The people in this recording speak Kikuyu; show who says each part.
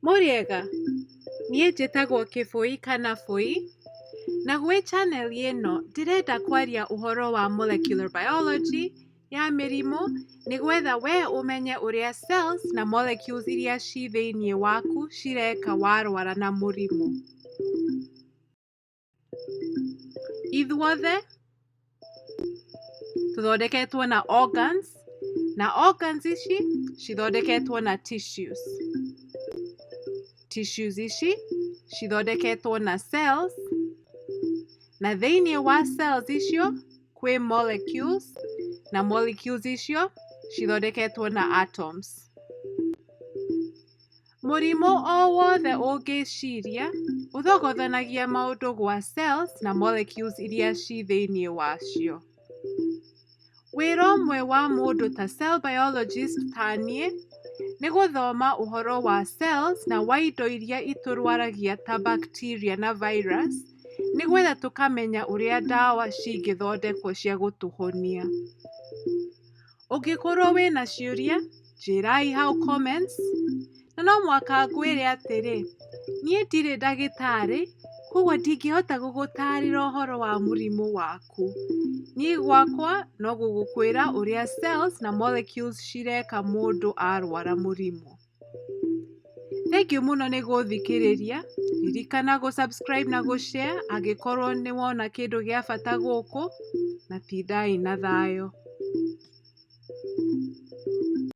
Speaker 1: Mũrĩega? Niĩ njĩtagwo Kĩbũi kana Bũi, na gwĩ channel ĩno ndĩrenda kwaria ũhoro wa molecular biology ya mĩrimũ nĩgetha we ũmenye ũrĩa cells na molecules iria ci thĩiniĩ waku cireka warwara na mũrimũ. Ithuothe tũthondeketwo na organs, na organs ici cithondeketwo na tissues. Tissues ici cithondeketwo na cells, na thĩiniĩ wa cells icio kwĩ molecules, na molecules icio cithondeketwo na atoms. Mũrimũ o wothe ũngĩciria ũthogothanagia maũndũ gwa cells na molecules iria ci thĩiniĩ wacio. Wĩra ũmwe wa mũndũ ta cell biologist ta niĩ nĩ gũthoma ũhoro wa cells na wa indo iria itũrwaragia ta bacteria na virus nĩgetha tũkamenya ũrĩa ndawa cingĩthondekwo cia gũtũhonia. Ũngĩkorwo wĩna ciũria, njĩrai hau comments, na no mũhaka ngwĩre atĩrĩ, niĩ ndirĩ ndagĩtarĩ, koguo ndingĩhota gũgũtarĩra ũhoro wa mũrimũ waku. Niĩ gwakwa no gũgũkwĩra ũrĩa cells na molecules cireka mũndũ arwara mũrimũ. Thengiũ mũno nĩ gũthikĩrĩria, ririkana gũ subscribe na gũ share angĩkorwo nĩ wona kĩndũ gĩa bata gũkũ, na tindai na thayũ.